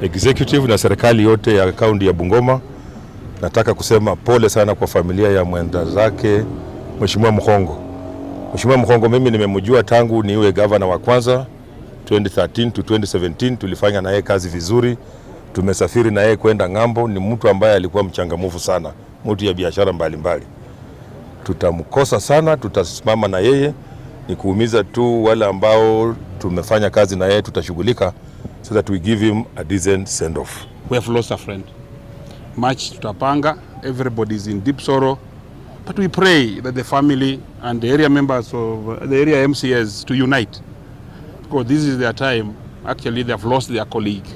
Executive na serikali yote ya kaunti ya Bungoma, nataka kusema pole sana kwa familia ya mwenda zake Mheshimiwa Mukhongo. Mheshimiwa Mukhongo mimi nimemjua tangu niwe gavana wa kwanza 2013 to 2017, tulifanya na yeye kazi vizuri, tumesafiri na yeye kwenda ng'ambo. Ni mtu ambaye alikuwa mchangamufu sana, mtu ya biashara mbalimbali. Tutamkosa sana, tutasimama na yeye. Ni kuumiza tu wale ambao tumefanya kazi na yeye, tutashughulika so that we give him a decent send off. We have lost a friend. Much tutapanga, everybody is in deep sorrow, but we pray that the family and the area members of the area MCAs to unite, because this is their time. Actually, they have lost their colleague.